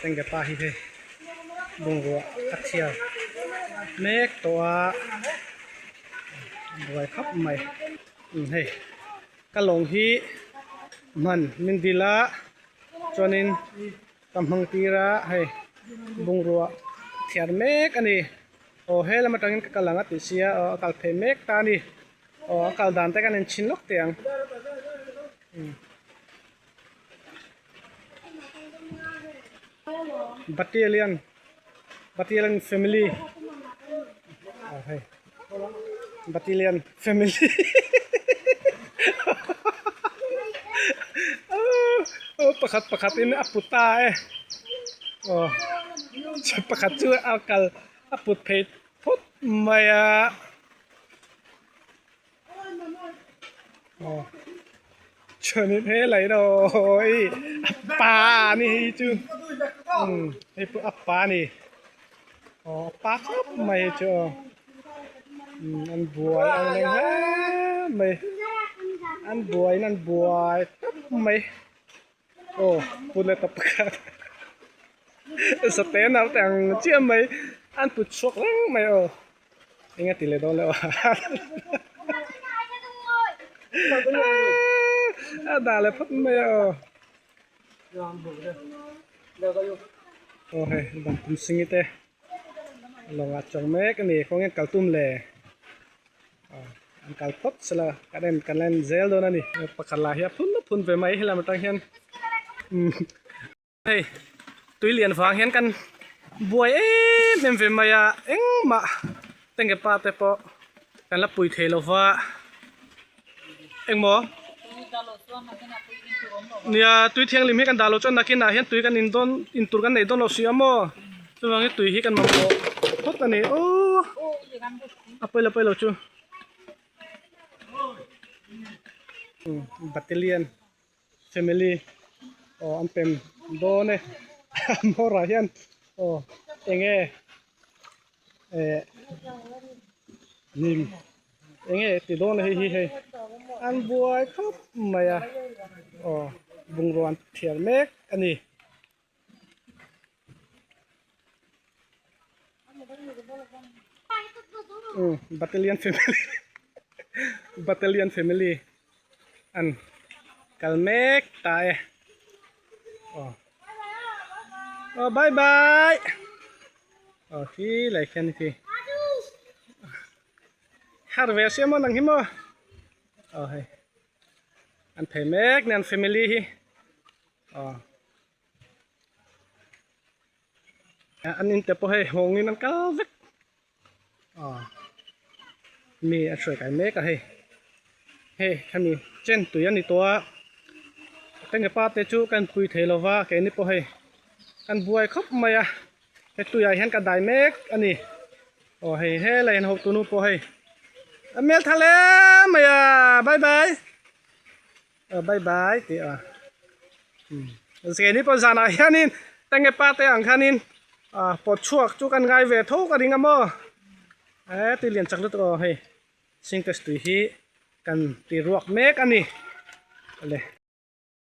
Tengge pa hi hei bungrua a chhiar mek tawh a buai khawp mai umm hei ka lawng hi hman min dil a chuanin ka hmang tir a hei bungrua thiar mek a ni aw he lam atangin ka kal ang a tih sia aw a kal phei mek ta a ni aw a kal dan te kan inchhin lawk teh ang. Battalion Battalion family ah hei Battalion family aw pakhat pakhat in a put ta e aw pakhat chu a kal a put phei phawt mai a. Chuanin helai rawh i a pa a ni hei chu umm hei pawh a pa a ni aw a pa khawp mai hei chu aw umm an buai ang reng hle mai an buaiin an buai khawp mai aw put leh ta pakhat sate naute ang chiah mai an put chhuak reng mai aw. Eng a ti leh dawn leh aw a dah leh phawt mai a aw aw hei dam kum singi te lawngah chuang mek a ni kawngin kal tum le aw an kal phawt sela kan en kan la en zel dawn a ni pakhat lah hi a phun a phun ve mai helam atang hian Hei tui lian vang hian kan buai em em ve mai a engmah tenge pa te pawh kan la pui thei lo va engmaw nia tui thianghlim hi kan dah loh chuan nakinah hian tui kan in dawn in tur kan neih dawn lo si a maw chuvangin tui hi kan mamawh phawt a ni aw a pawi lo pawi lo chu battalion. Family aw an pem dawn e hmawrah hian aw eng nge eh nim eng nge ti dawn a hei hi hei an buai khawp mai a aw bungrua an thiar mek a ni. Umm battalion family battalion family an kal mek ta e aw aw bye bye aw khi lai khian khi har ve sia maw nang hi maw aw hei an phei mek nen family hi aw. An in te pawh hei hawngin an kal vek aw mi a hruai kai mek a hei hei hemi chen tui a ni tawh a tenge pa te chu kan pui thei lo va keini pawh hei kan buai khawp mai a he tuiah hian ka dai mek a ni aw hei helai hian hotu nu pawh hei a hmeltha hle mai a bye bye. Bye bye tih a keini pawh zanah hianin tenge pa te ang khanin pawt chhuak chu kan ngai ve tho ka ring a maw he tui lian chak lutuk aw hei singtes tui hi kan ti ruak mek a ni.